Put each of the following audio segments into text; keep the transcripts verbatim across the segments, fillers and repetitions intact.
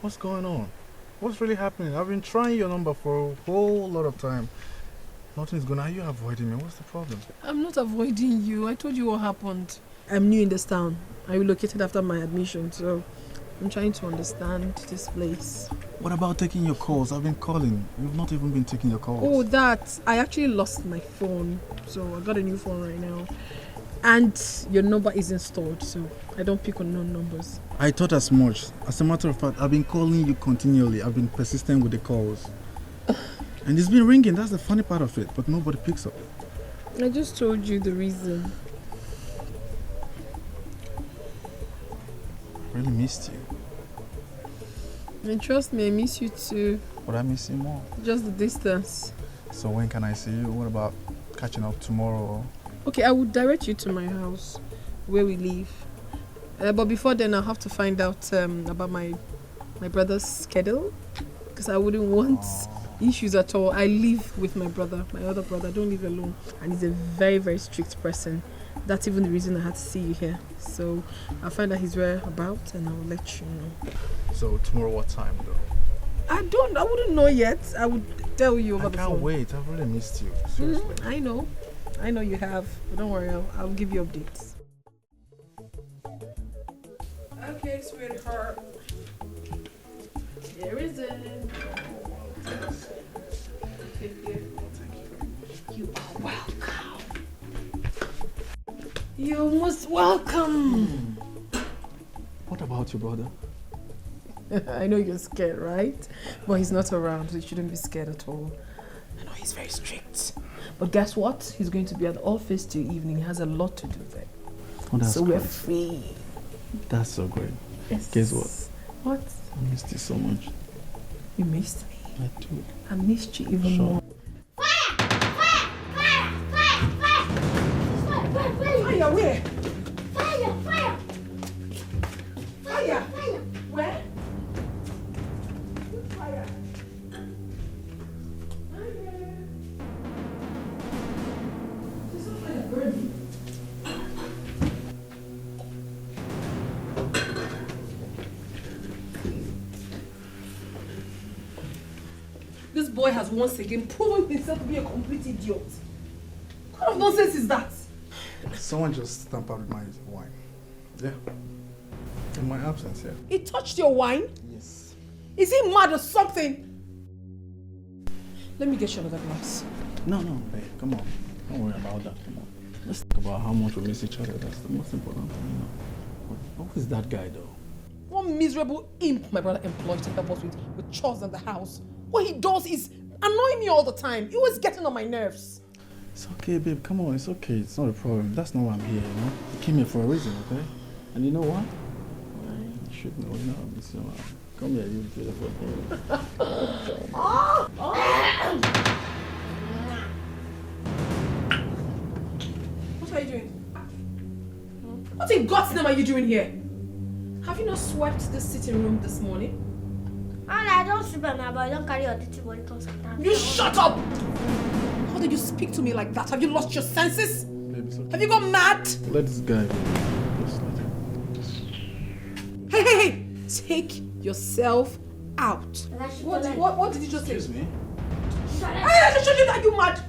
What's going on? What's really happening? I've been trying your number for a whole lot of time. Nothing's going on. Are you avoiding me? What's the problem? I'm not avoiding you. I told you what happened. I'm new in this town. I relocated after my admission, so I'm trying to understand this place. What about taking your calls? I've been calling. You've not even been taking your calls. Oh, that. I actually lost my phone, so I got a new phone right now. And your number isn't stored, so I don't pick unknown numbers. I thought as much. As a matter of fact, I've been calling you continually. I've been persistent with the calls. And it's been ringing. That's the funny part of it. But nobody picks up. I just told you the reason. I really missed you. And trust me, I miss you too. But I miss you more. Just the distance. So when can I see you? What about catching up tomorrow? Okay, I will direct you to my house where we live. Uh, but before then, I'll have to find out um, about my my brother's schedule, because I wouldn't want issues at all. I live with my brother, my other brother. I don't live alone, and he's a very, very strict person. That's even the reason I had to see you here. So I'll find out his whereabouts and I'll let you know. So tomorrow, what time though? I don't. I wouldn't know yet. I would tell you over I the can't phone. Wait. I've really missed you. Seriously. Mm, I know. I know you have. But don't worry. I'll, I'll give you updates. Okay, sweetheart. Here is it. Here, here. You are welcome. You're most welcome. What about your brother? I know you're scared, right? But he's not around, so you shouldn't be scared at all. I know he's very strict. But guess what? He's going to be at the office till evening. He has a lot to do there. Oh, that's So we're great. Free. That's so great. Yes. Guess what? What? I missed you so much. You missed me. I do. I missed you even Sure. More. Fire! Where? Fire! Fire! Fire! Where? Fire! There's no fire burning. This boy has once again proven himself to be a complete idiot. What kind of nonsense is that? Someone just tampered with my wine. Yeah. In my absence, yeah. He touched your wine? Yes. Is he mad or something? Let me get you another glass. No, no, babe, come on. Don't worry about that. Come on. Let's talk about how much we miss each other. That's the most important thing, you know. What, what is that guy, though? One miserable imp my brother employed to help us with, with chores in the house. What he does is annoy me all the time. He was getting on my nerves. It's okay, babe. Come on, it's okay. It's not a problem. That's not why I'm here, you know. I came here for a reason, okay? And you know what? You should know, you know, I miss you, man. Come here, you beautiful thing. What are you doing? What in God's name are you doing here? Have you not swept the sitting room this morning? And I don't sleep at night, but I don't carry your dirty body come sometimes. You shut up! How did you speak to me like that? Have you lost your senses? Babe, it's okay. Have you gone mad? Let this guy be. Just let him. Hey, hey, hey! Take yourself out. And I should What, tell what, what did you just say? Excuse me? Shut up. Hey, I just showed you that you mad.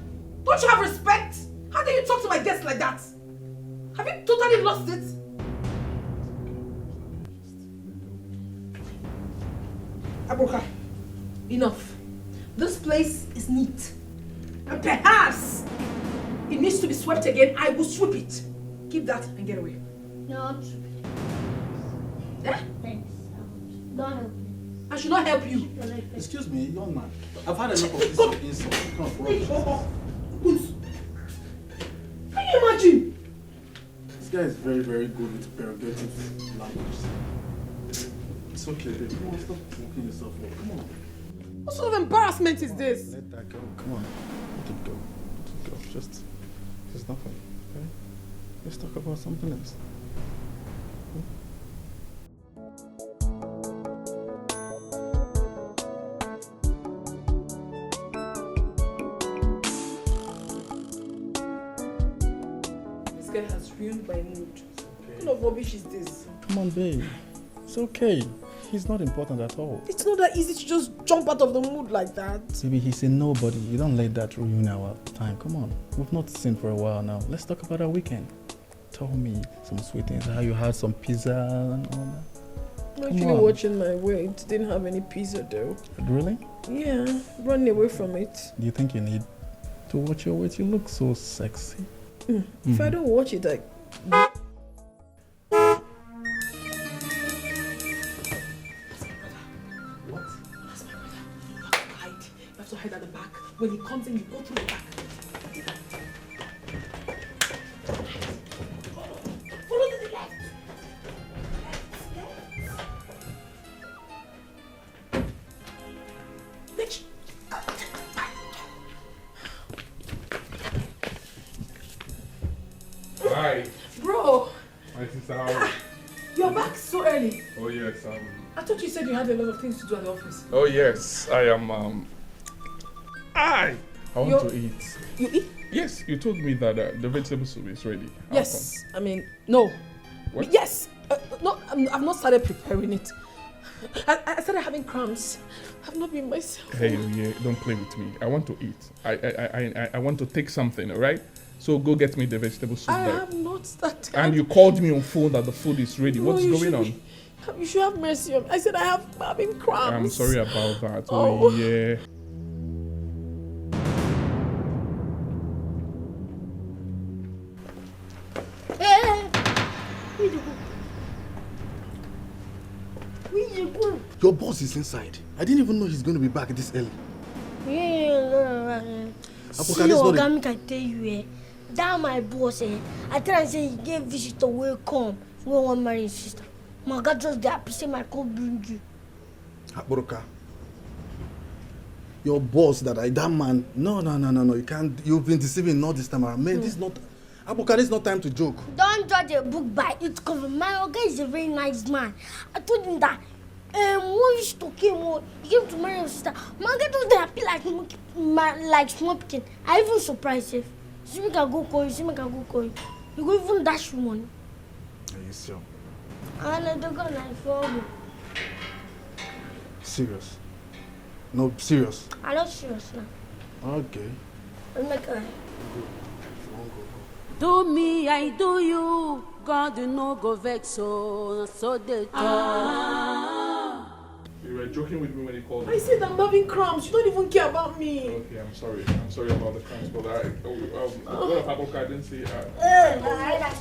Don't you have respect? How dare you talk to my guests like that? Have you totally lost it? Abuka, enough. This place is neat. And perhaps it needs to be swept again. I will sweep it. Keep that and get away. No, Eh? thanks. Don't help me. I should not help you. Don't help me. Excuse me, young man. I've had enough of this insult. Come on, Please, oh, oh, please. Can you imagine? This guy is very, very good with prerogative language. It's okay, babe. Come on, stop working yourself up. Come on. What sort of embarrassment is this? Let that go. Come on. Let it go. Let it go. Just, it's nothing. Okay? Let's talk about something else. This guy has ruined my mood. What kind of rubbish is this? Come on, babe. It's okay. He's not important at all. It's not that easy to just jump out of the mood like that. Baby, he's a nobody. You don't let that ruin our time. Come on. We've not seen for a while now. Let's talk about our weekend. Tell me some sweet things. How you had some pizza and all that. I'm actually watching my weight. Didn't have any pizza though. Really? Yeah, run away from it. Do you think you need to watch your weight? You look so sexy. Mm. Mm. If I don't watch it, I. What? That's my brother. You have to hide. You have to hide at the back. When he comes in, you go through the back. Hi. Bro. My sister, how are you? You're back so early. Oh, yes. Um, I thought you said you had a lot of things to do at the office. Oh, yes. I am. Um, I, I want You're, to eat. You eat? Yes, you told me that uh, the vegetable soup is ready. Yes. I mean, no. What? Yes. Uh, no, I'm, I've not started preparing it. I, I started having cramps. I've not been myself. Hey, yeah, don't play with me. I want to eat. I, I, I, I, I want to take something, all right? So go get me the vegetable soup. I have not started. And you called me on phone that the food is ready. No, what's going on? You should have mercy on me. I said I have, I'm having cramps. I'm sorry about that. Oh, oh yeah. Hey, where you go? Where you go? Your boss is inside. I didn't even know he's going to be back this early. Yeah, Apoka, see, this is not Oga, a make I tell you, eh, that my boss, eh, I tell am say he get visitor wey come, wey wan marry him sister. My oga just dey happy say my call bring you. Apoka, your boss, that I, that man, no, no, no, no, no, you can't, you've been deceiving, not this time around. Man, this is not, Apoka, this is not time to joke. Don't judge a book by its cover. My oga is a very nice man. I told him that um, when you to came on, he came to marry your sister. My oga just dey happy like smoke, ma, like small pikin. I even surprised sef. See make I go call you, see make I go call you. You go even dash you money. Are you sure? I wanna do go like four. Serious? No, serious. I not serious now. Okay. Let me go. Go, go, go. Do me, I do you. God, you no go vex, so, so they talk. You were joking with me when you called me. I said I'm having cramps. You don't even care about me. Okay, I'm sorry. I'm sorry about the cramps, but I, oh, um, what if Apoka didn't see? Uh, Eh, I, I,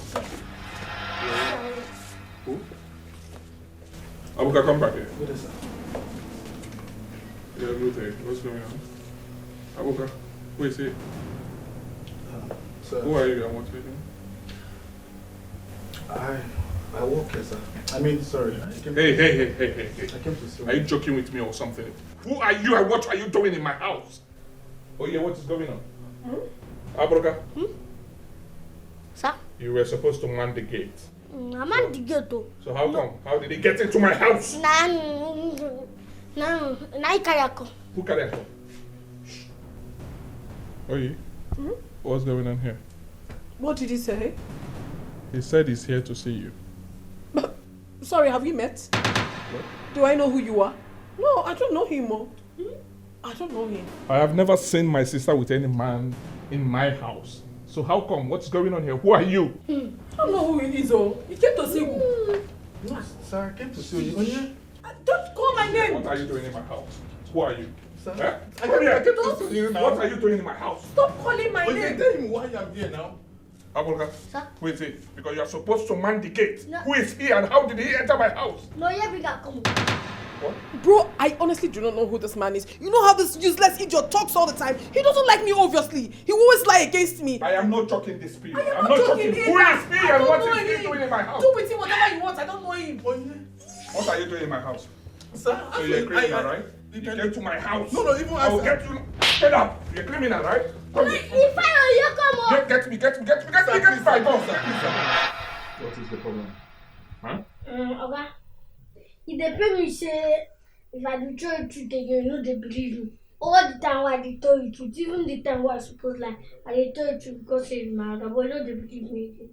I, who? Apoka, come back here. What is that? Yeah, Lute, what's going on? Apoka, wait, say. Uh, sir. Who are you and what are you doing? I, I work here, sir. I mean, sorry. I came Hey, to hey, hey, hey, hey, hey. I came to see Are you joking with me or something? Who are you and what are you doing in my house? Oh yeah, what is going on? Apoka? Sir? You were supposed to man the gate. Mm, I man the gate o. So how come? How did he get into my house? Na, na, na he carry am come. Who carry am come? Oyi, what's going on here? What did he say? He said he's here to see you. Sorry, have we met? What? Do I know who you are? No, I don't know him o. I don't know him. I have never seen my sister with any man in my house. So how come? What's going on here? Who are you? Hmm. I don't know who he is o. He came to see who? No, sir, I came to see you. Don't call my name. What are you doing in my house? Who are you? Sir, eh? I came, I came to see you now. What are you doing in my house? Stop calling my name. Tell him why I'm here now. Apoka, sir? Wait, wait, because you are supposed to man the gate. No. Who is he and how did he enter my house? No, yeah, bring her, come. What? Bro, I honestly do not know who this man is. You know how this useless idiot talks all the time? He doesn't like me, obviously. He always lie against me. I am not talking this period. I am I'm not not talking talking. Who is he and what is he doing in my house? Do with him whatever you want. I don't know him. What are you doing in my house? Sir, so you're a criminal, right? You came to my house. No, no, even I will get you. Shut up! You're a criminal, right? Come here. If I you come on. Get, get me, get me, get me, get me, get my gun. What is the problem? Huh? Um, Oga, if they pay me, say, if I do tell you today, you know they believe me. All the time I dey tell you truth, even the time I suppose lie, I dey tell you truth because say na my oga, but you no dey believe me again.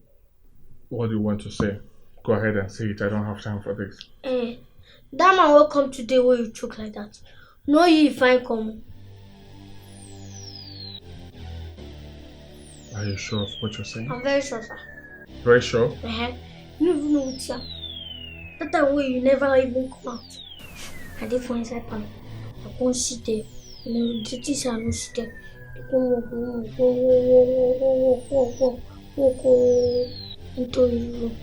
What do you want to say? Go ahead and say it. I don't have time for this. Eh, That man wey come today wey you chook like that, no you fine come. Are you sure of what you're saying? I'm very sure, sir. Very sure? Uh-huh. You don't even know wetin happen. That time wey you never even come out, I dey for inside parlour. I come sit there. You know, the things I no sit there. I come walk, walk, walk, walk into his room.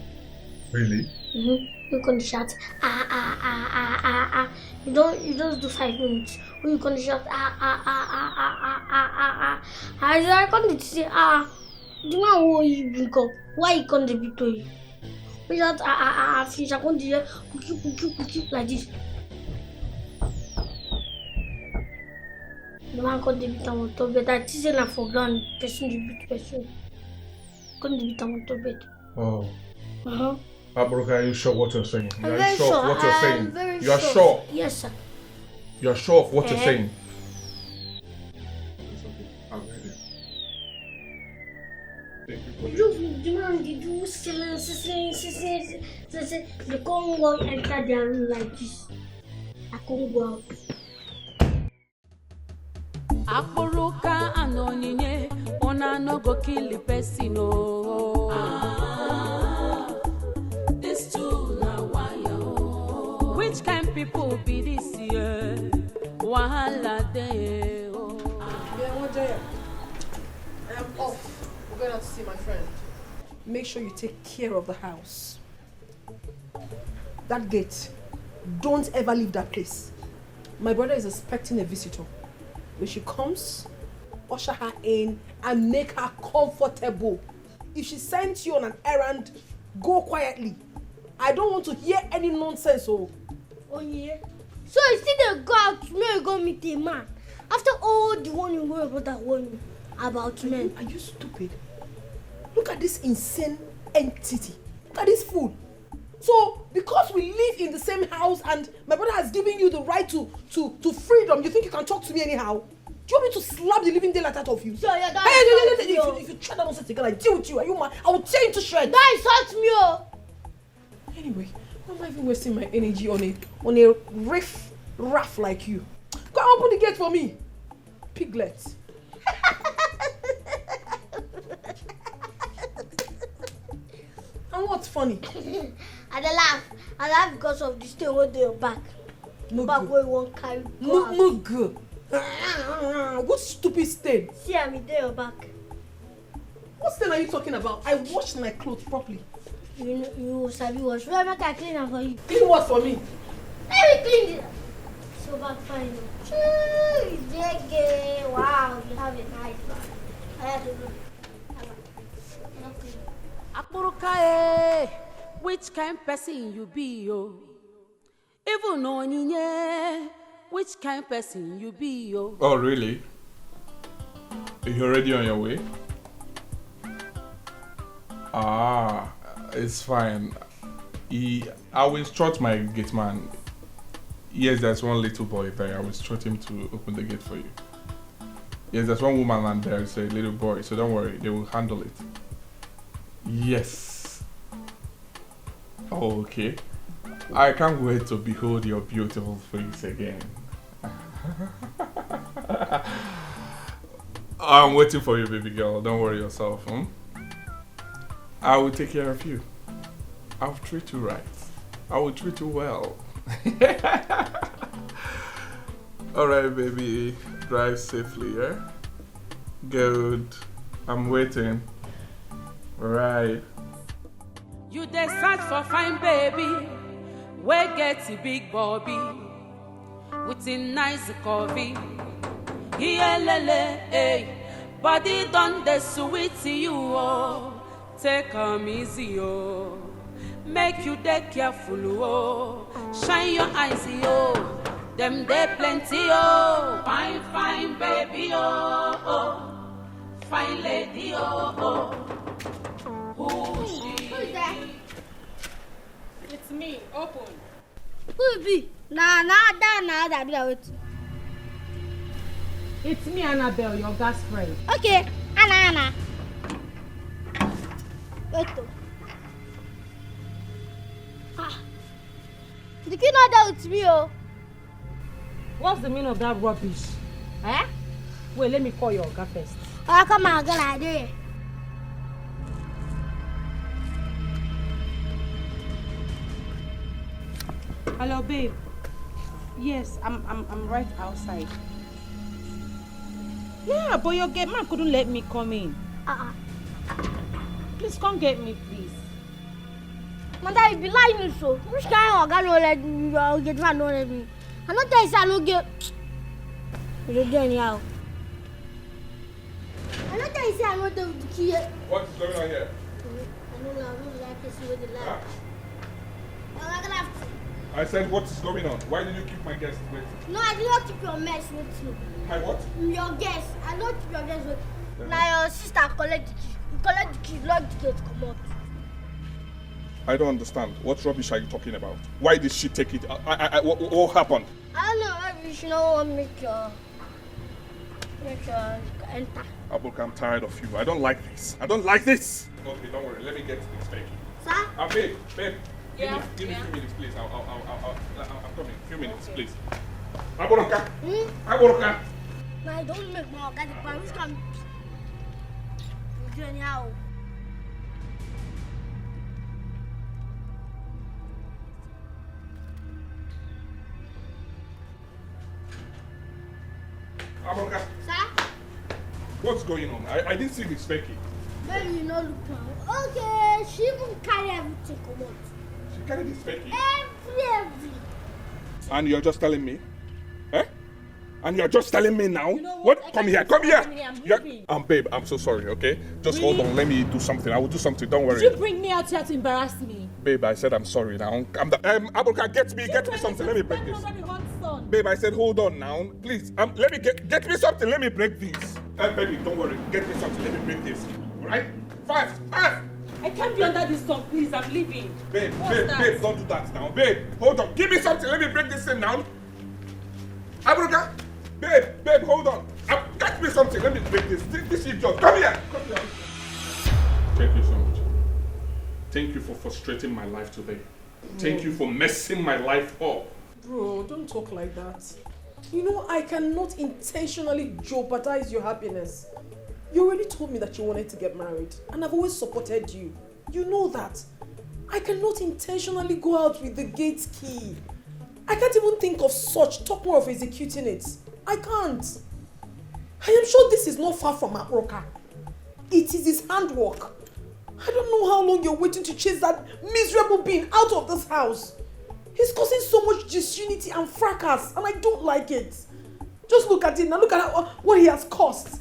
Really? Mm-hmm. You come dey shout, ah, ah, ah, ah, ah, ah. You don, you just do five minutes. When you come dey shout, ah, ah, ah, ah, ah, ah, ah, ah, ah. I, I come dey say, ah, the man wey you bring up, why you come dey beat you? When you shout, ah, ah, ah, ah, finish, I come dey hear, kuki, kuki, kuki, like this. The man come dey beat am on top bed. I think say na for ground person dey beat person. Come dey beat am on top bed. Oh. Uh-huh. Aburuka, are you sure what you're saying? I'm Are very you sure sure. What you're I saying? am very You are sure. Sure? Yes, sir. You're sure of what you're Eh? Saying? It's okay. I'll get it. Thank you for You just, the man dey do silence, silence, silence, silence. They come go enter their room like this. I come go out. Akpụrụka and onyinye, una no go kill the person, oh. Ah, this two na wire, oh. Which kind people be this here? Wahala dey, oh. Yeah, what day? I am off. We're going out to see my friend. Make sure you take care of the house. That gate, don't ever leave that place. My brother is expecting a visitor. When she comes, usher her in and make her comfortable. If she sends you on an errand, go quietly. I don't want to hear any nonsense, oh. Onye. So you still dey go out make you go meet a man after all the warning wey your brother warn you about men. Are you stupid? Look at this insane entity. Look at this fool. So, because we live in the same house and my brother has given you the right to to to freedom, you think you can talk to me anyhow? Do you want me to slap the living daylight out of you? So you don Hey, no, no, no, insult me no, o. if, you, if you try that nonsense again, I deal with you. Are you mad? I will tear you to shreds. Don insult me o. Anyway, why am I even wasting my energy on a on a riff raff like you? Go and open the gate for me, piglet. And what's funny? I dey laugh. I laugh because of the stain wey dey your back. Back Mugu. Wey you wan carry go out. Mugu. What stupid stain? See am, e dey your back. What stain are you talking about? I washed my clothes properly. You know, you sabi wash. Well, make I clean am for you. Clean what for me? Let me clean it. So back fine. Choo, Jege. Wow, you have a nice bag. I have to go. Akpụrụka, eh, which kind person you be, oh? Even onyinye, which kind person you be, oh? Oh, really? Are you already on your way? Ah, it's fine. He, I will instruct my gate man. Yes, there's one little boy there. I will instruct him to open the gate for you. Yes, there's one woman and there's a little boy, so don't worry, they will handle it. Yes. Oh, okay. I can't wait to behold your beautiful face again. I'm waiting for you, baby girl. Don't worry yourself. Hmm? I will take care of you. I'll treat you right. I will treat you well. All right, baby. Drive safely, yeah? Good. I'm waiting. All right. You dey search for fine baby, wey get a big bobby, with a nice curvy. Iyelele, eh, body don dey sweet you, oh. Take am easy, oh. Make you dey careful, oh. Shine your eyes, oh. Dem dey plenty, oh. Fine, fine baby, oh, oh. Fine lady, oh, oh. Who she? Who is that? It's me. Open. Who e be? Na na that na that be that wetin? It's me, Annabelle, your gas friend. Okay, Anna Anna. Wait o. Ah. The key not there with me, oh. What's the meaning of that rubbish? Eh? Wait, let me call your oga first. Oh, come on, girl, I do it. Hello, babe. Yes, I'm I'm I'm right outside. Yeah, but your gate man couldn't let me come in. Uh-uh. Please come get me, please. Madam, you be lying so. Which kind of oga no let me? Your gate man no let me. I no tell you say I no get. You dey do anyhow. I no tell you say I no dey with the key. What is going on here? I no know. I no like this way the Huh? lie. Oga Galaxy. I said, what is going on? Why did you keep my guest waiting? No, I did not keep your mess with you. My what? Your guest. I not keep your guest with. Now your sister collect the key. You collect the key, lock the gate, come out. I don't understand. What rubbish are you talking about? Why did she take it? I, I, I, what, what happened? I don't know. Maybe she no want make your make your enter. Abulka, I'm tired of you. I don't like this. I don't like this. Okay, don't worry. Let me get this, babe. Sir? Ah, babe, babe. Give Yeah, me, give me yeah. few minutes, please. I'll, I'll, I'll, I'll, I'll, I'll come in. Few minutes, Okay. Please. Abulka. Hmm? Abulka. Now I don't make my oga the bar. Which can do anyhow. Abulka. Sir? What's going on? I, I didn't see Miss Becky. Baby, you no look now. Okay, she even carry everything come out. She carried Miss Becky. Every, every. And you're just telling me? Eh? And you're just telling me now? You know What? what? I Come can't here, do come this. Here. Family, I'm You're- leaving. Um, babe, I'm so sorry, okay? Just hold Really? On. Let me do something. I will do something. Don't Did worry. You bring me out here to embarrass me. Babe, I said I'm sorry now. Calm down. Um, Abulka, get me, Did get you me bring something. me Let me to break stand this. Under the hot sun? Babe, I said hold on now. Please, um, let me get get me something. Let me break this. Uh, baby, don't worry. Get me something. Let me break this. All right? Fast, fast. I can't be under this sun, please. I'm leaving. Babe, What's babe, that? Babe, don't do that now. Babe, hold on. Give me something. Let me break this thing now. Abulka, babe, babe, hold on. Uh, get me something. Let me break this. This, this idiot. Come here. Come here. Thank you so much. Thank you for frustrating my life today. Thank you for messing my life up. Bro, don't talk like that. You know, I cannot intentionally jeopardize your happiness. You already told me that you wanted to get married, and I've always supported you. You know that. I cannot intentionally go out with the gate key. I can't even think of such, talk more of executing it. I can't. I am sure this is not far from Aroka. It is his handwork. I don't know how long you're waiting to chase that miserable being out of this house. He's causing so much disunity and fracas, and I don't like it. Just look at it now. Look at how, what he has caused.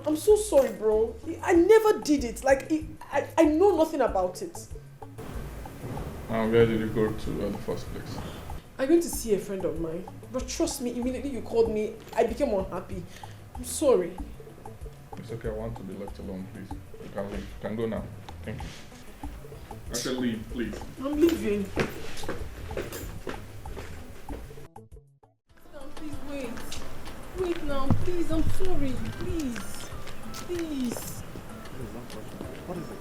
I'm so sorry, bro. I never did it. Like, I, I know nothing about it. And where did you go to at the first place? I went to see a friend of mine, but trust me, immediately you called me, I became unhappy. I'm sorry. It's okay. I want to be left alone, please. You can leave. You can go now. Thank you. I said leave, please. I'm leaving. Please wait. Wait now, please. I'm sorry. Please. Please. What is it?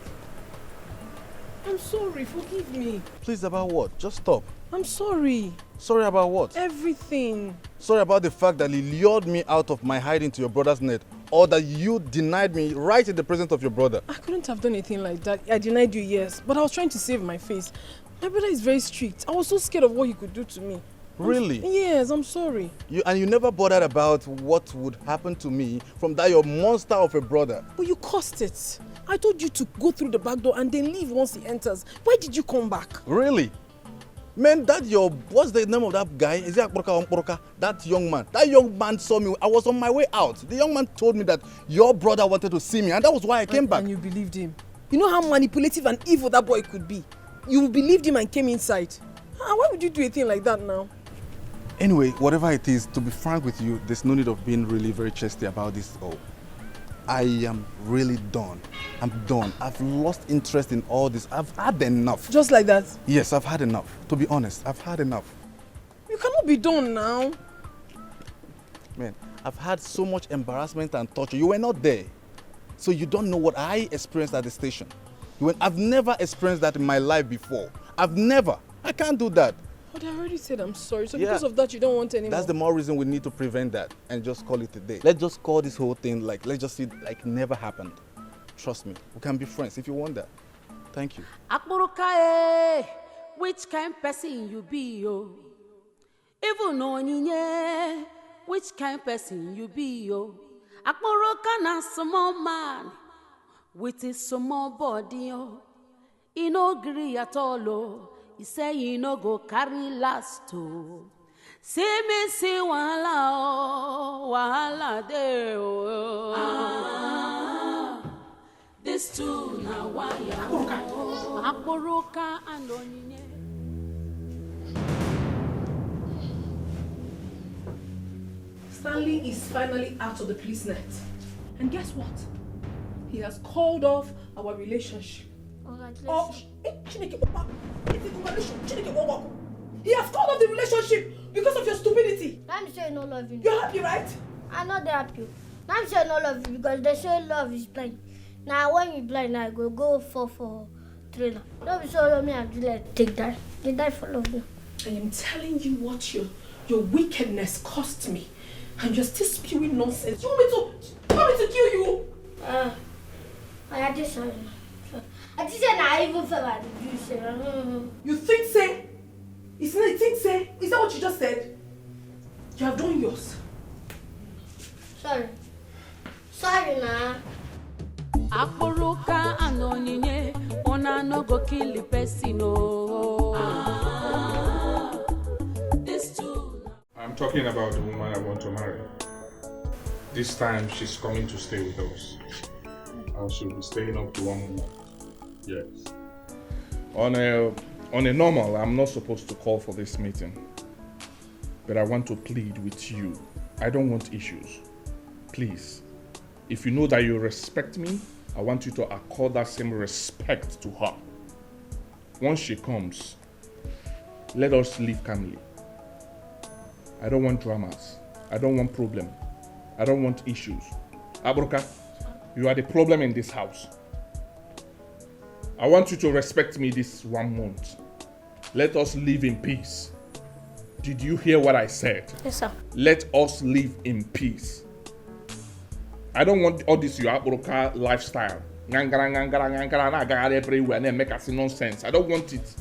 I'm sorry. Forgive me. Please, about what? Just stop. I'm sorry. Sorry about what? Everything. Sorry about the fact that he lured me out of my hiding to your brother's net, or that you denied me right in the presence of your brother. I couldn't have done anything like that. I denied you, yes, but I was trying to save my face. My brother is very strict. I was so scared of what he could do to me. I'm s- Really? Yes, I'm sorry. You, and you never bothered about what would happen to me from that your monster of a brother. But you caused it. I told you to go through the back door and then leave once he enters. Why did you come back? Really? Man, that your, what's the name of that guy? Is it Akporoka or Mkporoka? That young man. That young man saw me. I was on my way out. The young man told me that your brother wanted to see me, and that was why I came And, back. And you believed him. You know how manipulative and evil that boy could be. You believed him and came inside. Ah, why would you do a thing like that now? Anyway, whatever it is, to be frank with you, there's no need of being really very chesty about this all. I am really done. I'm done. I've lost interest in all this. I've had enough. Just like that? Yes, I've had enough. To be honest, I've had enough. You cannot be done now. Man, I've had so much embarrassment and torture. You were not there. So you don't know what I experienced at the station. You went, I've never experienced that in my life before. I've never. I can't do that. But I already said I'm sorry. So Yeah. Because of that, you don't want any That's the more. More reason we need to prevent that and just call it a day. Let's just call this whole thing like, let's just see it like never happened. Trust me, we can be friends if you want that. Thank you. Akpụrụka, eh, which kind person you be, oh? Even Onyinye, which kind person you be, oh? Akpụrụka na small man with a small body, oh. He no gree at all, oh. He say he no go carry last, oh. See me see wahala, oh, wahala dey, oh. Ah, this two na wire, oh. Akpụrụka and Onyinye. Stanley is finally out of the police net. And guess what? He has called off our relationship. Oh, sh- eh, Chineke, Papa, it's a congratulation. Chineke, Papa. He has called off the relationship because of your stupidity. Let me say no love you. You're happy, right? I know they happy. Let me say no love you because they say love is blind. Now when you blind, I go go for for trailer. Don't be so me and Juliet take die. They die for love. I am telling you what your your wickedness cost me, and you're still spewing nonsense. You want me to, you want me to kill you? Ah, I had this one. I just said I even feel like you say. You think say? Is it think say? Is that what you just said? You have done yours. Sorry. Sorry, ma. Akpụrụka and Onyinye, una no go kill the person, oh. This two. I'm talking about the woman I want to marry. This time she's coming to stay with us. And she'll be staying up to one month. Yes. On a on a normal, I'm not supposed to call for this meeting. But I want to plead with you. I don't want issues. Please, if you know that you respect me, I want you to accord that same respect to her. Once she comes, let us live calmly. I don't want dramas. I don't want problem. I don't want issues. Akpụrụka, you are the problem in this house. I want you to respect me this one month. Let us live in peace. Did you hear what I said? Yes, sir. Let us live in peace. I don't want all this your Akpụrụka lifestyle. Ngangara, ngangara, ngangara, na-agagharị everywhere, na-emekasị nonsense. I don't want it.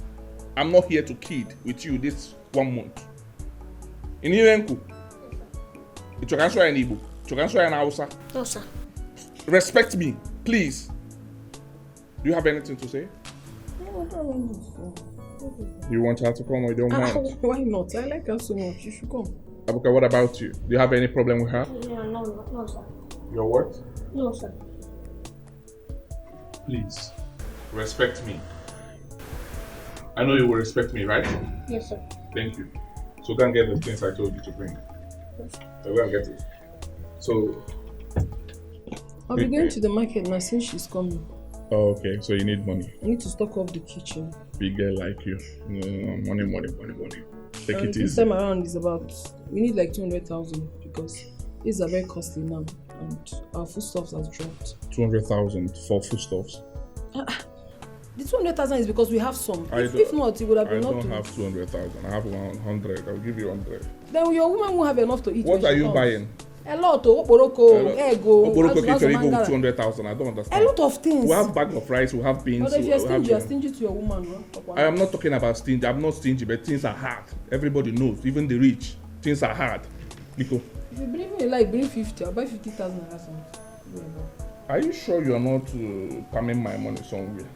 I'm not here to kid with you this one month. In Irenku, ị chọrọ ka m sụọ ya n'Igbo? Ị chọrọ ka m sụọ ya n'Hausa? No, sir. Respect me, please. Do you have anything to say? No, I don't want this. Do you want her to come or you don't Ah, want? Why not? I like her so much. She should come. Akpụrụka, what about you? Do you have any problem with her? No, no, no, sir. Your what? No, sir. Please, respect me. I know you will respect me, right? Yes, sir. Thank you. So go and get the things I told you to bring. So go and get it. So I'll be going to the market now since she's coming. Oh, okay. So you need money. I need to stock up the kitchen. Big girl like you. Mm, money, money, money, money. Take And it this easy. Time around is about, we need like two hundred thousand because things are very costly now and our foodstuffs has dropped. Two hundred thousand for foodstuffs. The two hundred thousand is because we have some. I If, don't- if not, it would have I been not don't too. Have two hundred thousand. I have one hundred. I'll give you hundred. Then your woman won't have enough to eat. What When are she you comes. Buying? A lot of okporoko, egg, Okporoko azụ, kitchen, azụ ego mangala. Two hundred thousand. I don't understand. A lot of things. We have bag of rice. We have beans. But if We you're have stingy, you're beans. Stingy to your woman, no? I am not talking about stingy. I'm not stingy, but things are hard. Everybody knows, even the rich, things are hard. Nico. If you bring me like bring fifty, I'll buy fifty thousand or something. Are you sure you're not uh, palming my money somewhere?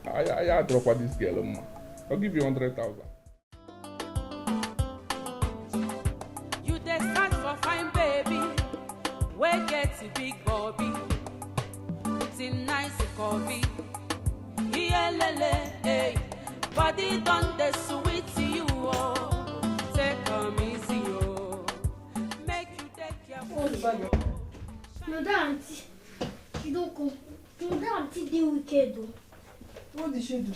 I I I drop what this girl, ma. I'll give you hundred thousand. You dey search for fine baby, wey get big body, with him nice coffee. Iyelele, hey, body don dey sweet you, oh. Take am easy, oh. Make you take care of No, that auntie, she don't come. No, that auntie dey wicked, though. What did she do?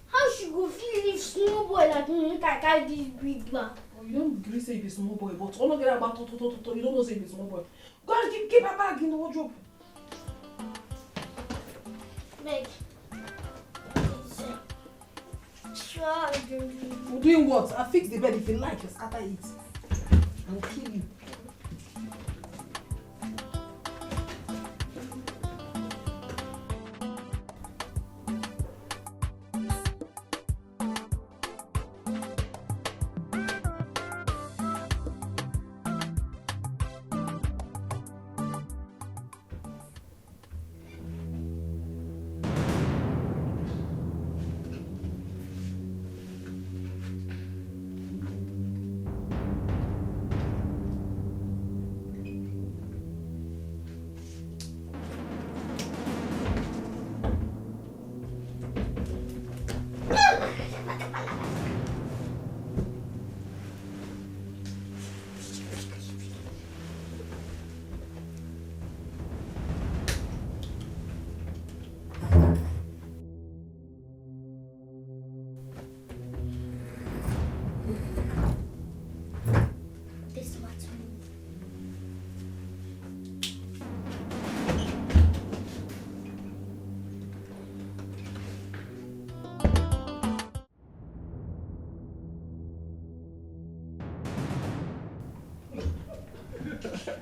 How she go fit leave small boy like me make I carry this big bag? Oh, you don't gree say you be small boy, but all of that about to, to, to, to, to, you don't know say you be small boy. Go and keep, keep her bag in the wardrobe. Beg. Struggling. Doing what? I fix the bed. If you like, you scatter it. I will kill you. This one.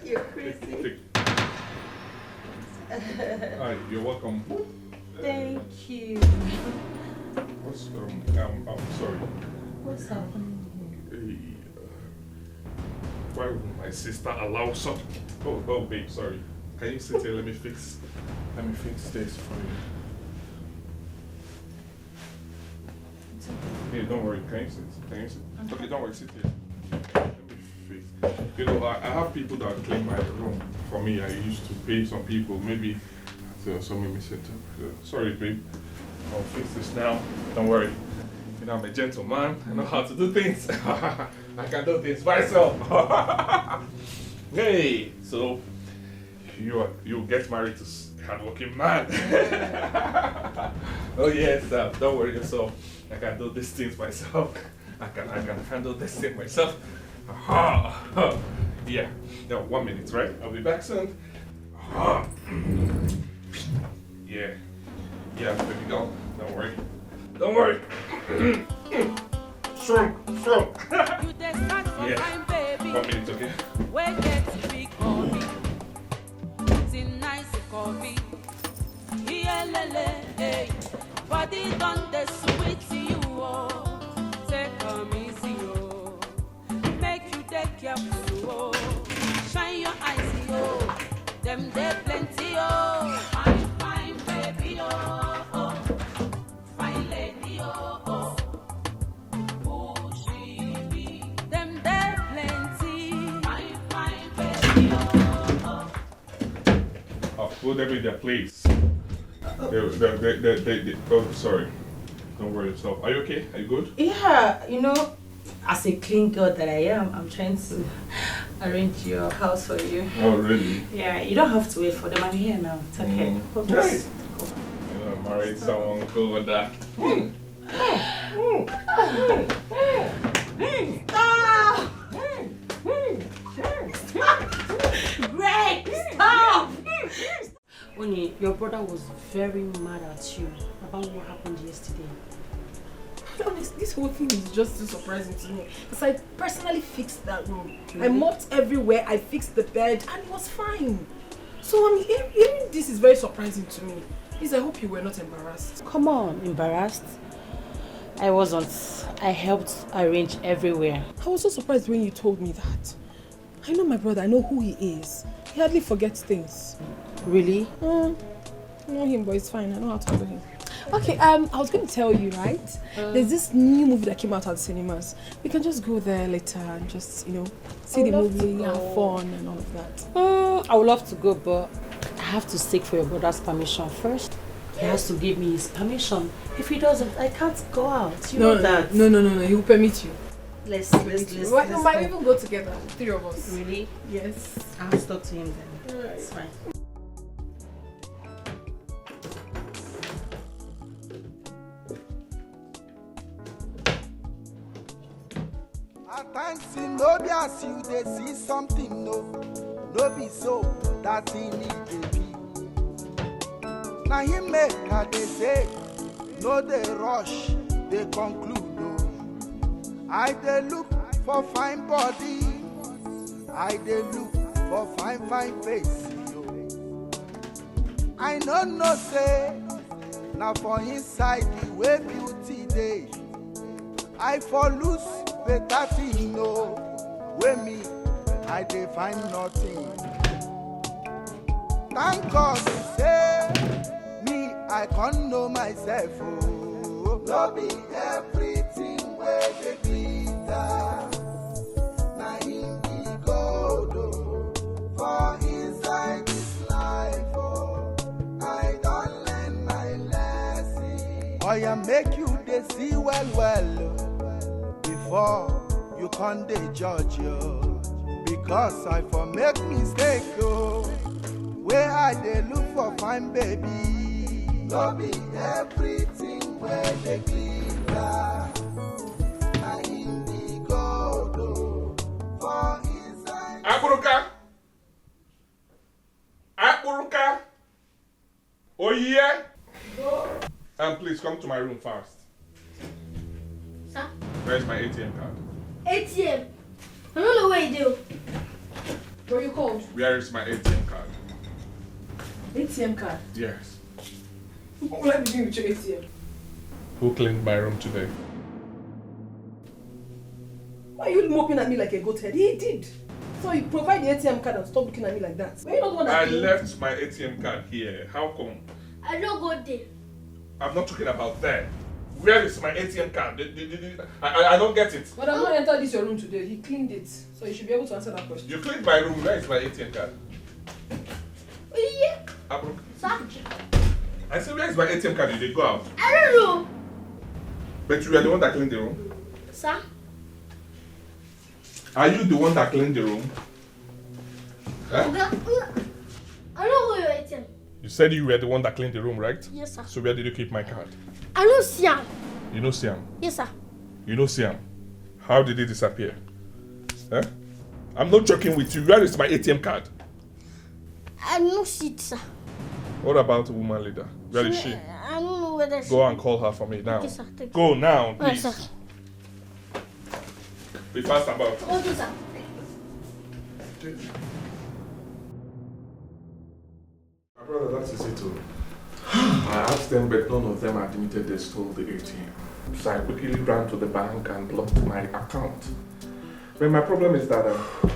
You're crazy. Hi, you're welcome. Thank you. What's um, um I'm sorry. What's happening here? Hey, uh, why would my sister allow some? Oh, oh, babe, sorry. Can you sit here? Let me fix. Let me fix this for you. It's okay. Hey, don't worry. Can you sit? Can you sit? Okay, don't worry. Sit here. Let me fix. You know, I, I have people that clean my room for me. I used to pay some people, maybe so, so maybe set up. So, sorry, babe. I'll fix this now. Don't worry. You know, I'm a gentleman. I know how to do things. I can do things myself. Hey, so you are, you get married to s- hardworking man. Oh yes, uh, don't worry yourself. I can do these things myself. I can I can handle this thing myself. Aha. Yeah. Now one minute, right? I'll be back soon. Aha. Yeah. Yeah, baby girl. Don't worry. Don't worry. Strong, strong. You dey start for Yeah. Fine baby. One minute, okay? Wey get big body. See nice coffee. Iyelele, hey. Body don dey sweet you, oh. Take am easy, oh. Make you take careful, oh. Shine your eyes, oh. Dem dey plenty, oh. Fine, fine baby, oh, oh. Fine lady, oh, oh. Who she be? Dem dey plenty. Fine, fine baby, oh, oh. I've put them in their place. They, they, they, they, they, they, oh, sorry. Don't worry yourself. Are you okay? Are you good? Yeah, you know, as a clean girl that I am, I'm trying to arrange your house for you. Oh, really? Yeah, you don't have to wait for them. I'm here now. It's okay. Mm. Hope Hey. this- You know, married someone good with that. Hmm. Ah! Greg, stop! Oni, your brother was very mad at you about what happened yesterday. Honest, this whole thing is just too surprising to me. Because I personally fixed that room. I Really? Mopped everywhere, I fixed the bed, and it was fine. So, I mean, hearing this is very surprising to me. Please, I hope you were not embarrassed. Come on, embarrassed? I wasn't. I helped arrange everywhere. I was so surprised when you told me that. I know my brother, I know who he is. He hardly forgets things. Really? Mm. I know him, but it's fine. I know how to handle him. Okay, um, I was going to tell you, right? There's this new movie that came out at the cinemas. We can just go there later and just, you know, see I the would love to movie, have go. Fun and all of that. Mm, I would love to go, but I have to seek for your brother's permission first. He has to give me his permission. If he doesn't, I can't go out. You No, know that. No, no, no, no. He will permit you. Let's, let's, let's, Why let's we might go. Even go together, three of us. Really? Yes. I'll talk to him then. All right. It's fine. At times, e no be as you dey see something, no, no be so that thing e dey be. Na him make I dey say, no dey rush, They conclude, oh. I dey look for fine body. I dey look for fine, fine face, yo. I no know say na for inside the way beauty dey. I for lose better thing, no. Wey me, I dey find nothing. Thank God say me, I can't know myself, oh. No be everything wey dey glitter na him be gold, oh. For inside this life, oh, I don learn my lesson. Oya, make you dey see well well, oh, before you come dey judge, oh. Because I for make mistake, oh. Where I dey look for fine baby. No be everything wey dey glitter na him be gold, oh. For inside. Akpụrụka! Akpụrụka! Oyiye! And please come to my room fast. Sir? Where's my A T M card? A T M? I don't know where you do. Where you called? Where is my A T M card? A T M card? Yes. What will I be doing with your A T M? Who cleaned my room today? Why are you moping at me like a goat head? He did. So you provide the A T M card and stop looking at me like that. Were you not the one that I cleaned? Left my A T M card here. How come? I don't go there. I'm not talking about that. Where is my A T M card? The, the, the, the, I, I, I don't get it. But I'm not enter this your room today. He cleaned it. So you should be able to answer that question. You cleaned my room. Where is my A T M card? Yeah. Abro. Sir? I said, where is my A T M card? You dey go out. I don't know. But you are the one that cleaned the room. Sir? Are you the one that cleaned the room? Huh? Oga, I don't know your A T M. You said you were the one that cleaned the room, right? Yes, sir. So where did you keep my card? I no see am. You no see am? Yes, sir. You no see am? How did it disappear? Huh? I'm not joking with you. Where is my A T M card? I no see it, sir. What about the woman leader? Where is she? I don't know whether she. Go and call her for me now. Okay, sir. Thank you. Go now, please. All right, sir. Be fast about it. Okay, sir. My brother, that is it, oh. I asked them, but none of them admitted they stole the A T M. So I quickly ran to the bank and blocked my account. But my problem is that, um,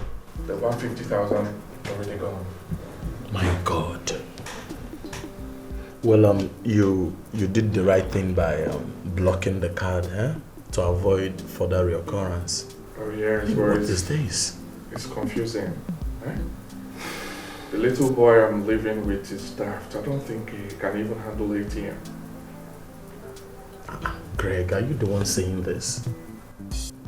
the one fifty thousand already gone. My God. Well, um, you you did the right thing by, um, blocking the card, eh? To avoid further reoccurrence. Oh, yeah, it's, what is this? It's confusing. Eh? The little boy I'm living with is daft. I don't think he can even handle A T M. Ah, Greg, are you the one saying this?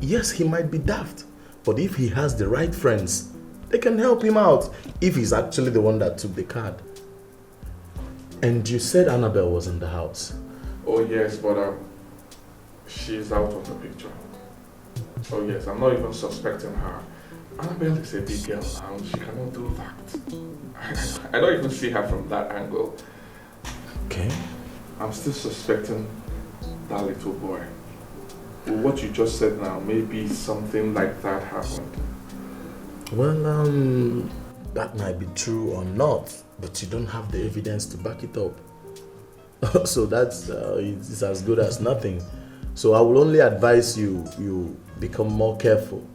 Yes, he might be daft, but if he has the right friends, they can help him out if he's actually the one that took the card. And you said Annabelle was in the house. Oh, yes, but, um, she's out of the picture. Oh, yes, I'm not even suspecting her. Annabelle is a big girl now. She cannot do that. I don't even see her from that angle. Okay. I'm still suspecting that little boy. With what you just said now, maybe something like that happened. Well, um, that might be true or not, but you don't have the evidence to back it up. So that's, uh, it's as good as nothing. So I will only advise you, you become more careful.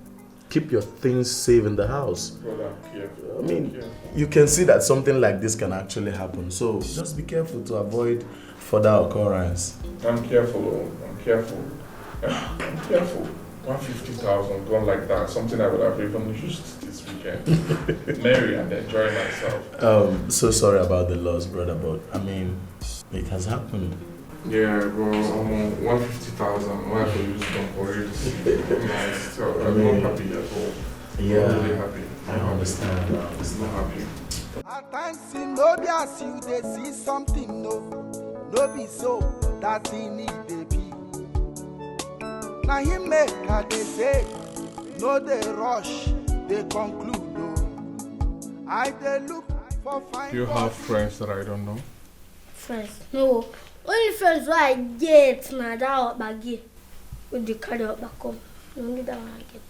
Keep your things safe in the house. Brother, I'm careful. I mean, I'm careful. You can see that something like this can actually happen. So just be careful to avoid further occurrence. I'm careful, oh, I'm careful. I'm careful. One fifty thousand gone like that, something I would have even used this weekend. Merry and enjoy myself. Um, so sorry about the loss, brother, but I mean, it has happened. Yeah, bro, um, one fifty thousand, why for use some for it? Nice. So, I I'm mean, not happy at all. Yeah, I'm really happy. I understand. I understand. I'm not happy. At times, e no be as you dey see something, no, no be so that thing e dey be. Na him make I dey say, no dey rush, dey conclude, no. I dey look for fine. Do you have friends that I don't know? Friends? No. Only friends wey I get na that Oba girl wey dey carry Oba come. Na only that one I get.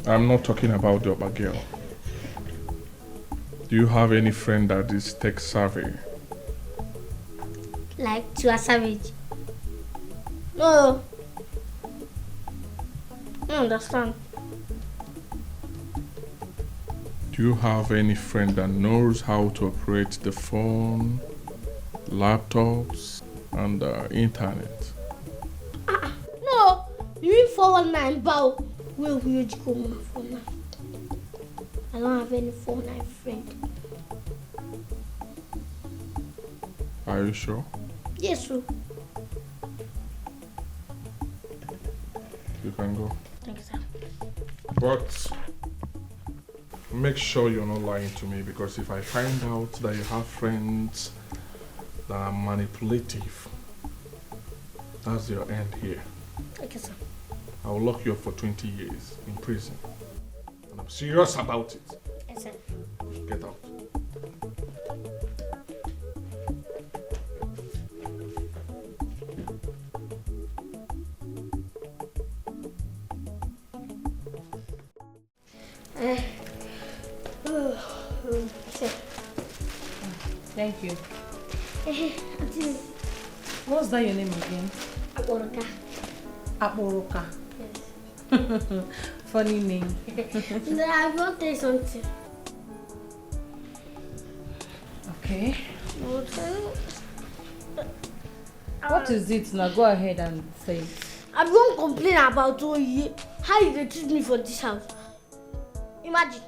I'm not talking about the Oba girl. Do you have any friend that is tech savvy? Like Tiwa Savage. No. I don't understand. Do you have any friend that knows how to operate the phone, laptops, and the internet? No, you mean four one nine bow? Wait, wait, you come on four nine. I don't have any four nine friend. Are you sure? Yes, sir. You can go. Thank you, sir. But make sure you're not lying to me, because if I find out that you have friends that are manipulative, that's your end here. Thank you, sir. I will lock you up for twenty years in prison. And I'm serious about it. Yes, sir. Get out. Eh, oh, oh, sir. Thank you. Eh, Auntie, What's that your name again? Akporoka. Akporoka. Yes. Funny name. No, I want to tell you something. Okay. But, uh, What is it now? Go ahead and say it. I won't complain about Oye. How you dey treat me for this house? Imagine.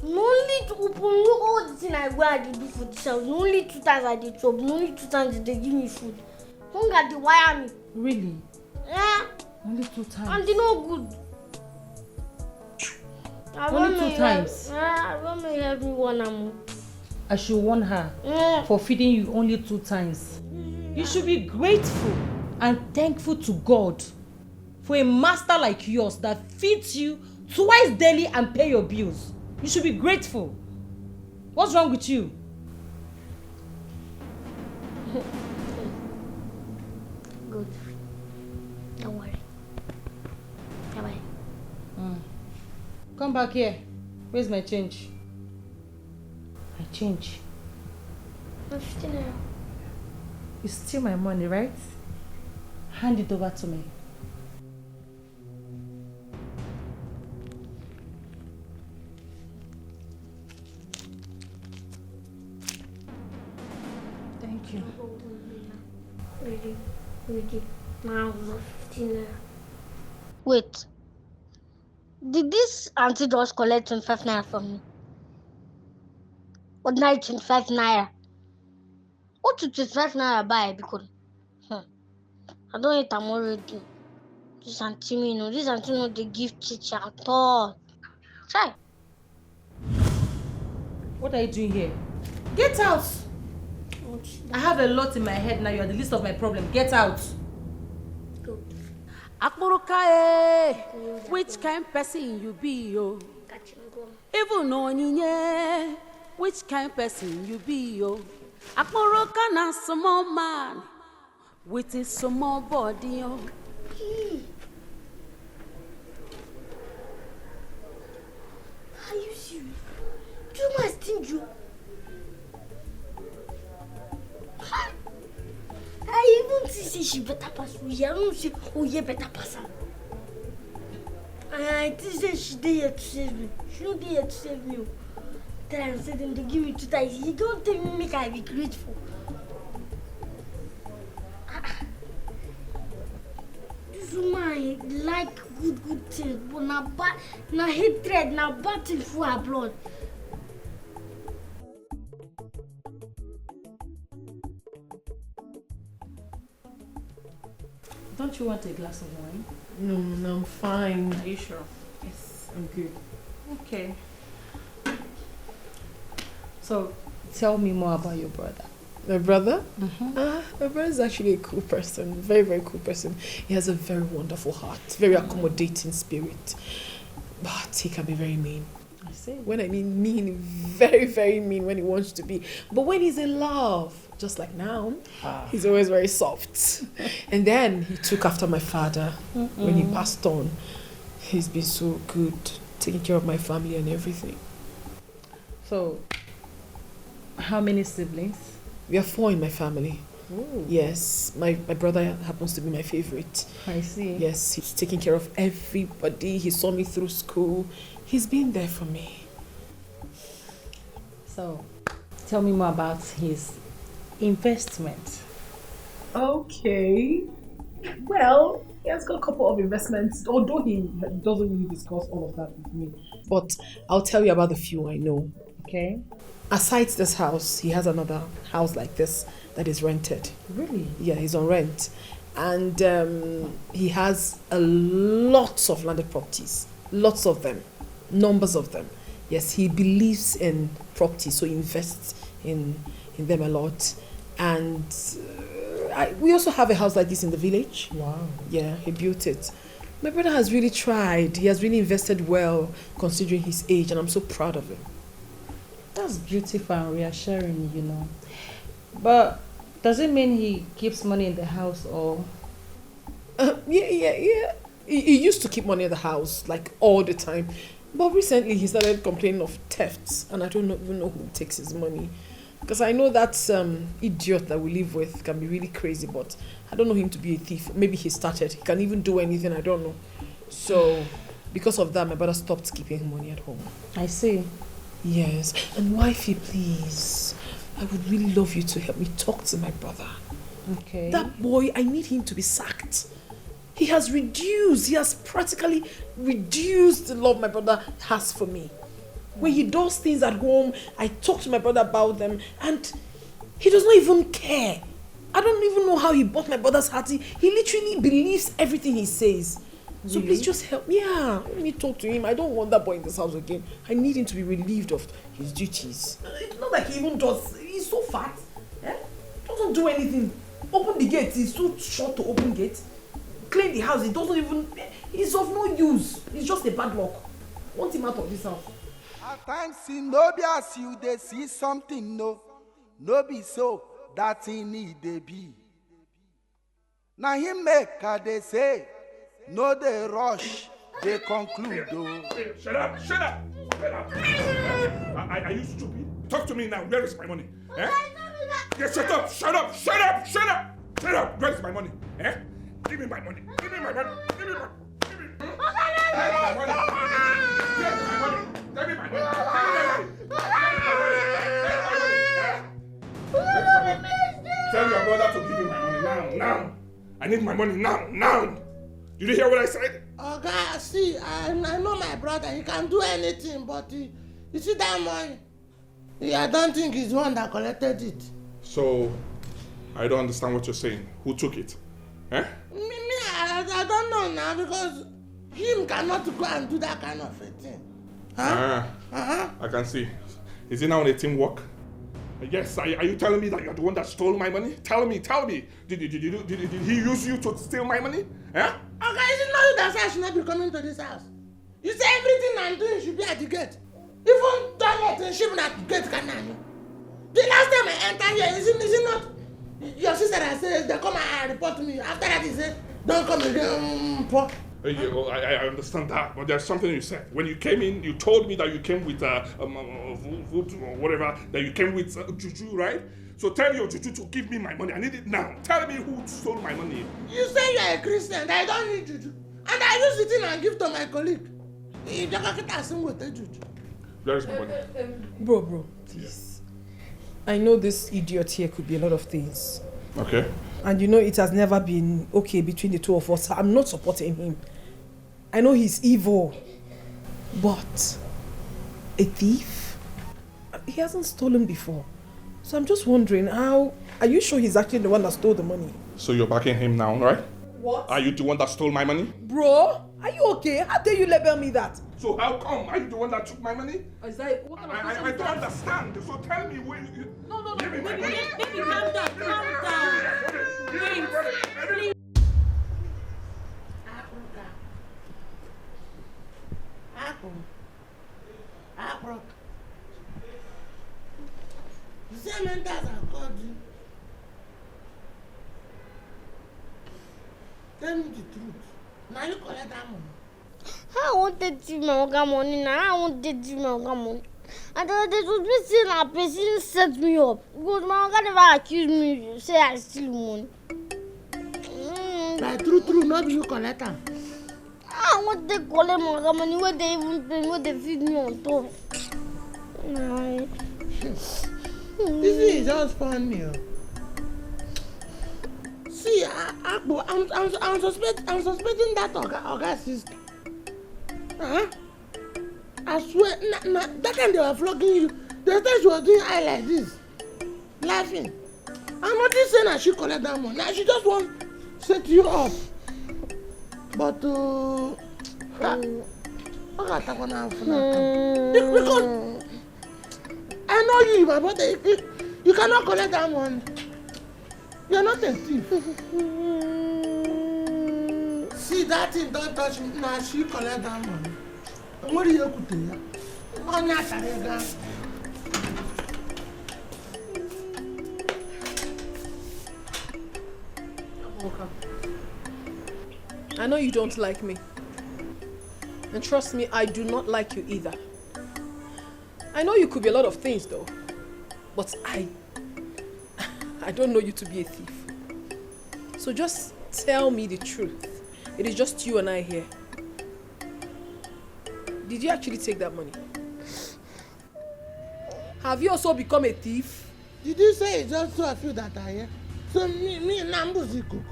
Na only to open all the thing I go I dey do for this house. Na only two times I dey chop. Na only two times they dey give me food. Hunger dey wire me. Really? Eh? Only two times. And e no good. I Only want two make you times? help- Eh, I want make you help me warn am. I should warn her Eh. for feeding you only two times. You should be grateful and thankful to God for a master like yours that feeds you twice daily and pay your bills. You should be grateful. What's wrong with you? Good. Don't worry. Bye bye. Come back here. Where's my change? My change. Na fifty naira. You steal my money, right? Hand it over to me. Thank you. Really, really. Now na fifty naira. Wait. Did this auntie just collect twenty-five naira from me? Ordinary twenty-five naira. What will twenty-five naira buy, because? Hmm. I don eat am already. This auntie me, no, this auntie no dey give chicha at all. Chai. What are you doing here? Get out! I have a lot in my head now. You are the least of my problem. Get out! Akporoka, eh, which kind person you be, oh? Even Onyinye, which kind person you be, oh? Akporoka na small man with his small body, oh. Are you serious? Do you mind stingy? I even think say she better pass Oye. I don't say Oye better pass am. I think say she dey here to save me. She no dey here to save me. Oh. Tell am say dem dey give me two times. He don tell me make I be grateful. Ah, ah. This woman like good good things, but na bad, na hatred, na bad thing full her blood. Don't you want a glass of wine? No, no, I'm fine. Are you sure? Yes, I'm good. Okay. So, tell me more about your brother. My brother? Uh, my brother is actually a cool person. Very, very cool person. He has a very wonderful heart, very accommodating spirit. But he can be very mean. I see. When I mean mean, very, very mean when he wants to be. But when he's in love, just like now, he's always very soft. And then he took after my father when he passed on. He's been so good, taking care of my family and everything. So, how many siblings? We are four in my family. Ooh, Yes, my, my brother happens to be my favorite. I see. Yes, he's taking care of everybody. He saw me through school. He's been there for me. So, tell me more about his investment. Okay. Well, he has got a couple of investments, although he doesn't really discuss all of that with me. But I'll tell you about the few I know. Okay. Aside this house, he has another house like this that is rented. Really? Yeah, he's on rent. And um, he has a lots of landed properties, lots of them, numbers of them. Yes, he believes in property, so he invests in in them a lot. And uh, I, we also have a house like this in the village. Wow. Yeah, he built it. My brother has really tried. He has really invested well, considering his age, and I'm so proud of him. That's beautiful and reassuring, you know. But does it mean he keeps money in the house or? Uh, yeah, yeah, yeah. He, he used to keep money at the house, like, all the time. But recently, he started complaining of thefts, and I don't know, even know who takes his money. Because I know that um, idiot that we live with can be really crazy, but I don't know him to be a thief. Maybe he started. He can even do anything. I don't know. So, because of that, my brother stopped keeping money at home. I see. Yes, and wifey, please, I would really love you to help me talk to my brother. Okay. That boy, I need him to be sacked. He has reduced, he has practically reduced the love my brother has for me. When he does things at home, I talk to my brother about them, and he does not even care. I don't even know how he bought my brother's heart. He, he literally believes everything he says. So please just help me. Yeah, let me talk to him. I don't want that boy in this house again. I need him to be relieved of his duties. It's not like he even does. He's so fat. Eh? Doesn't do anything. Open the gate. He's too short to open gate. Clean the house. He doesn't even. He's of no use. He's just a bad luck. Want him out of this house. At times e no be as you dey see something, no, no be so that thing e dey be. Na him make I dey say, no dey rush, dey conclude o. Shut up! Shut up! Shut up! Are, are you stupid? Talk to me now. Where is my money? Eh? Yes, shut up! Shut up! Shut up! Shut up! Shut up! Where is my money? Eh? Give me my money! Give me my money! Give me my money! Give me my money! Give me my money! Give me my money! Give me my money! Eh? Where is my money? Tell your brother to give me my money now! Now! I need my money now! Now! Did you hear what I said? Oga, see, I, I know my brother. He can do anything, but he, you see that money? Yeah, I don't think he's the one that collected it. So, I don't understand what you're saying. Who took it? Eh? Me, me, I, I don't know now because him cannot go and do that kind of a thing. Huh? Ah, Uh-huh. I can see. Is it now on a teamwork? Yes, are, are you telling me that you're the one that stole my money? Tell me, tell me. Did, did, did, did, did, did he use you to steal my money? Eh? Oga, is it not you that said I should not be coming to this house? You say everything I'm doing should be at the gate. Even toilet and shit at the gate can I. The last time I enter here, is it, is it not your sister that says they come and report me? After that, he said, don't come again. Mm, poor. Uh, you- I, I understand that, but there's something you said. When you came in, you told me that you came with uh, um, uh, vo- voodoo or whatever, that you came with uh, juju, right? So tell your juju to give me my money. I need it now. Tell me who stole my money. You say you're a Christian, that I don't need juju. And I use the thing and give to my colleague. He just get a sing with the juju. Where is my money? Bro, bro, please. I know this idiot here could be a lot of things. Okay. And you know, it has never been okay between the two of us. I'm not supporting him. I know he's evil. But a thief? He hasn't stolen before. So I'm just wondering how. Are you sure he's actually the one that stole the money? So you're backing him now, right? What? Are you the one that stole my money? Bro, are you okay? How dare you label me that? So how come are you the one that took my money? Is that what kind of I, question I, I is don't that? Understand. So tell me where you. No, no, no, Give me my baby, money. Baby, calm down, calm down. Give me my money. Please. Apple. Apple. Now you collect that money. How I wan take thief my oga money na? How I wan take thief my oga money? And they dey suspect say na person set me up because my oga never accuse me say I steal money. Mm. Na true true, no be you collect am. How I wan take collect my oga money wey dey even pay me, wey dey feed me on top? Nah. This thing is just funny o. See, I, I, I'm, I'm, I'm, suspect, I'm suspecting that oga, oga sister. Huh? I swear, na, na, that time they were flogging you. The time she was doing eye like this, laughing. I noticed say na she collect that money. Now she just want set you up. But uh, that, I got that one out for that time. Be- Because I know you, my brother. You, you cannot collect that money. You're not a thief. See, that thing don't touch me. Now she collect that money. What do you put there? Money I carry down. I know you don't like me. And trust me, I do not like you either. I know you could be a lot of things though. But I I don't know you to be a thief. So just tell me the truth. It is just you and I here. Did you actually take that money? Have you also become a thief? Did you say it's just two of you that are here? So me, me, Nambuzi cook.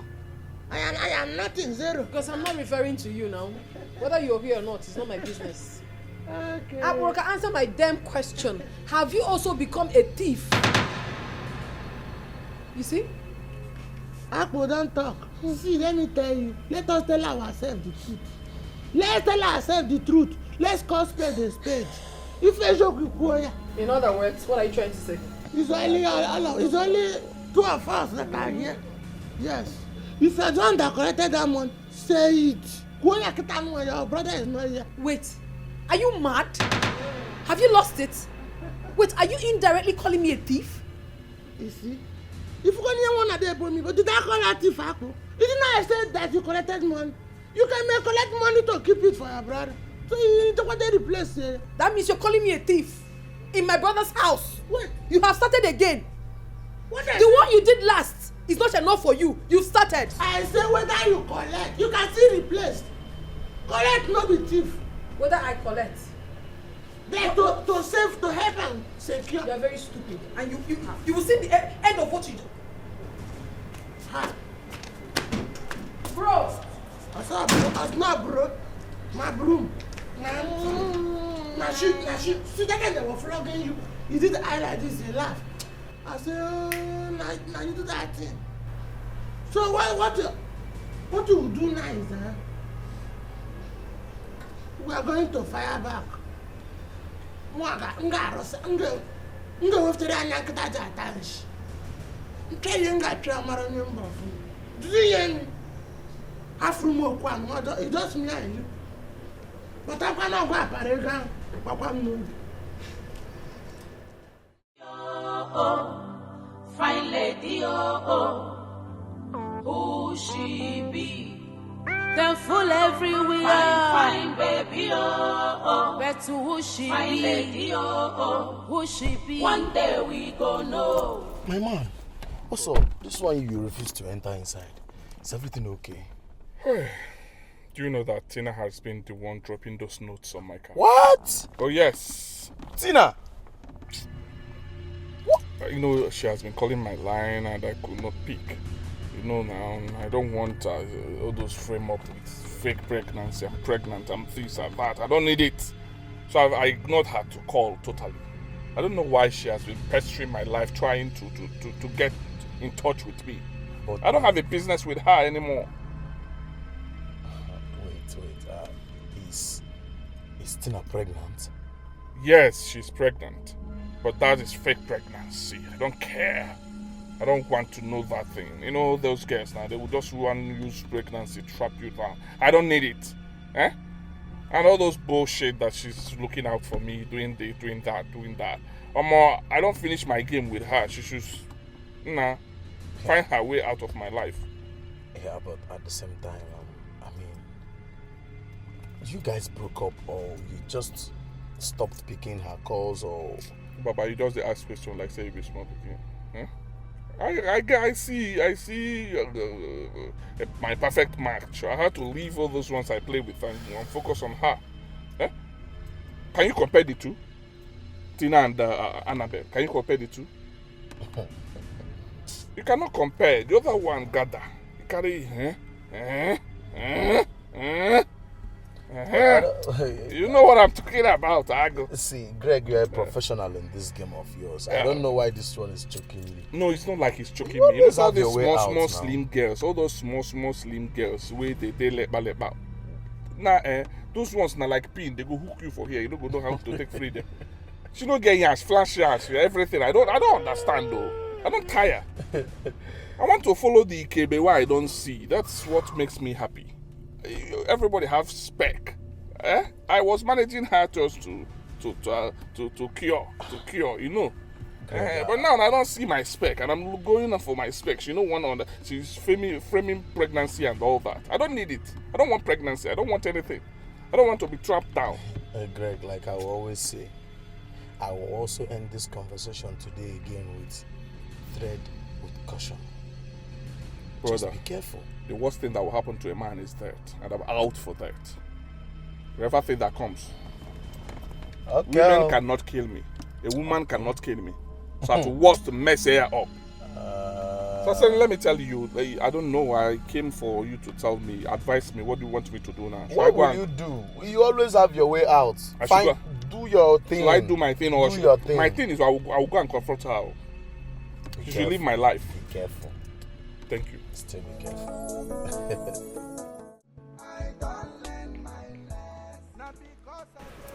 I am, I am nothing, zero. Because I'm not referring to you now. Whether you're here or not, it's not my business. Okay. Abroka, answer my damn question. Have you also become a thief? You see? Akpo don't talk. See, let me tell you. Let us tell ourselves the truth. Let's tell ourselves the truth. Let's call spade a spade. If I joke with Koya. In other words, what are you trying to say? It's only all, all of, it's only two of us that are here. Yes. If you're the one that collected that money, say it. Koya Kitano, your brother is not here. Wait. Are you mad? Have you lost it? Wait, are you indirectly calling me a thief? You see? If you go near one of them, but did I call that thief, Akpo? Did you not say that you collected money? You can may collect money to keep it for your brother. So you don't want to replace it. That means you're calling me a thief in my brother's house. What? You have started again. What? The one you did last is not enough for you. You started. I say whether you collect, you can still replace. Collect no be thief. Whether I collect. Then to, to save, to help and secure. You are very stupid. And you, you, you will see the e- end of what you do. Ha. Bro! I saw bro, I saw bro. My broom. Now, now she, now she, see that guy that was flogging you. He did the eye like this, he laugh. I say, oh, now, now you do that thing. So what, what, you- what you do now is, uh, we are going to fire back. Mwaga, nga arosa, nga, nga waftere anya nkịta ji ata nshi. Nke yi nga pịa mara onye mba ọfụ. Dịrị ya enyi. Afụrụ m okwu anụ, ọ dọ- it just me and you. But akwa na ọgwa akpara ego ahụ, gbakwa m n'obi. Fine lady, oh, oh. Who she be? Them full everywhere. Fine, fine baby, oh, oh. But who she fine be? Lady, oh, oh. Who she be? One day we go know. My man, what's up? This one you refuse to enter inside. Is everything okay? Do you know that Tina has been the one dropping those notes on my car? What? Oh, yes. Tina! Uh, You know, she has been calling my line and I could not pick. You know, now, I don't want uh, all those frame up with fake pregnancy. I'm pregnant, I'm this, I'm that. I don't need it. So I, I ignored her to call totally. I don't know why she has been pestering my life, trying to, to, to, to get in touch with me. But I don't have a business with her anymore. Wait, wait. Uh, is is Tina pregnant? Yes, she's pregnant. But that is fake pregnancy. I don't care. I don't want to know that thing. You know those girls now, they will just want to use pregnancy to trap you down. I don't need it. Eh? And all those bullshit that she's looking out for me, doing this, doing that, doing that. Omo, I don't finish my game with her. She should, nah, find her way out of my life. Yeah, but at the same time, um, I mean, You guys broke up, or you just stopped picking her calls, or Baba, you just dey ask question like say you be small pikin. Huh? I, I, get- I see, I see uh, uh, uh, my perfect match. I had to leave all those ones I play with and, and focus on her. Eh? Can you compare the two? Tina and uh, uh, Annabelle. Can you compare the two? You cannot compare. The other one, gather. You carry, eh? Eh? Eh? Eh? Eh? You know what I'm talking about, Ago. See, Greg, you're a professional in this game of yours. I Yeah. Don't know why this one is choking you. No, it's not like he's choking You me. You know always all have these your way small, out small, now. Slim girls. All those small, small, slim girls where they they leba leba. Now, eh, those ones now like pin. They go hook you for here. You don't go know how to take freedom. She no get yash, flash yash, everything. I don't, I don't understand though. I don't tire. I want to follow the Ikebe where I don't see. That's what makes me happy. Eh, Everybody have spec. Eh? I was managing her just to to to, uh, to to cure to cure. You know. Eh, but now I don't see my spec, and I'm going for my spec. She no one on the. She's framing framing pregnancy and all that. I don't need it. I don't want pregnancy. I don't want anything. I don't want to be trapped down. Uh, Greg, like I will always say, I will also end this conversation today again with thread with caution. Brother, Just be careful. The worst thing that will happen to a man is death, and I'm out for death. Whatever thing that comes, Okay. women cannot kill me. A woman cannot kill me. So I have to worst mess her up. Uh, So I said, let me tell you, I I don't know. I came for you to tell me, advise me. What do you want me to do now? Should I what go will and you do? You always have your way out. I should Fine, go- do your thing. Should I do my thing or Do should- your thing. My thing is, I will, I will go and confront her. She should careful. Live my life. Be careful. Thank you. Still be careful.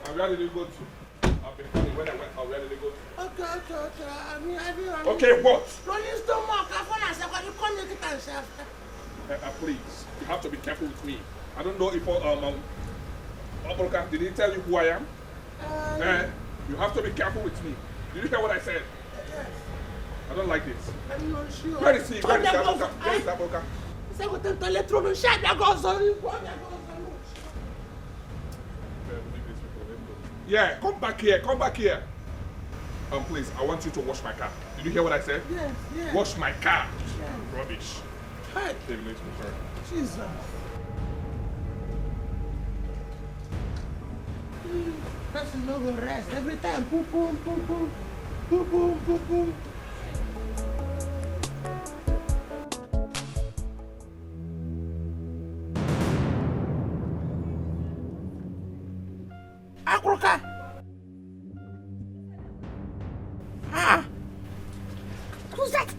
And where did you go to? I've been coming when I went out. Where did you go to? Okay, okay, okay. I mean, I didn't. Okay, what? Rolling stomach. I found myself. You come here, get yourself. Uh, uh, please, you have to be careful with me. I don't know if um, um Obroka, did he tell you who I am? Uh, Eh? You have to be careful with me. Did you hear what I said? I don't like this. I'm not sure. Where is he? Where is Come that there, Obroka? Where is that Obroka? Say what the toilet room. Shut that goes on. What that goes on. Yeah, come back here. Come back here. Um, please, I want you to wash my car. Did you hear what I said? Yes, yes. Wash my car. Yes. Rubbish. Hey, David, let's go. Jesus. Person no go rest. Every time, poo poo, poo poo, poo poo, poo poo. Akroka. Ah. Who's that?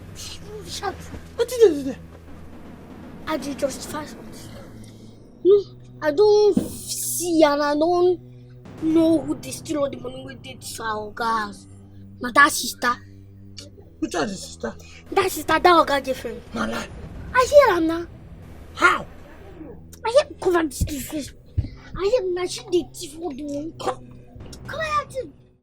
Shout. What did you do there? I dey justify something. No, I don't see and I don't know who dey steal all the money wey dey this our oga house. Na that sister. Which one is sister? That sister, that oga girlfriend. Na lie. I hear am now. How? I hear cover this thing first. I hear na she dey thief all the money. Cover that thing.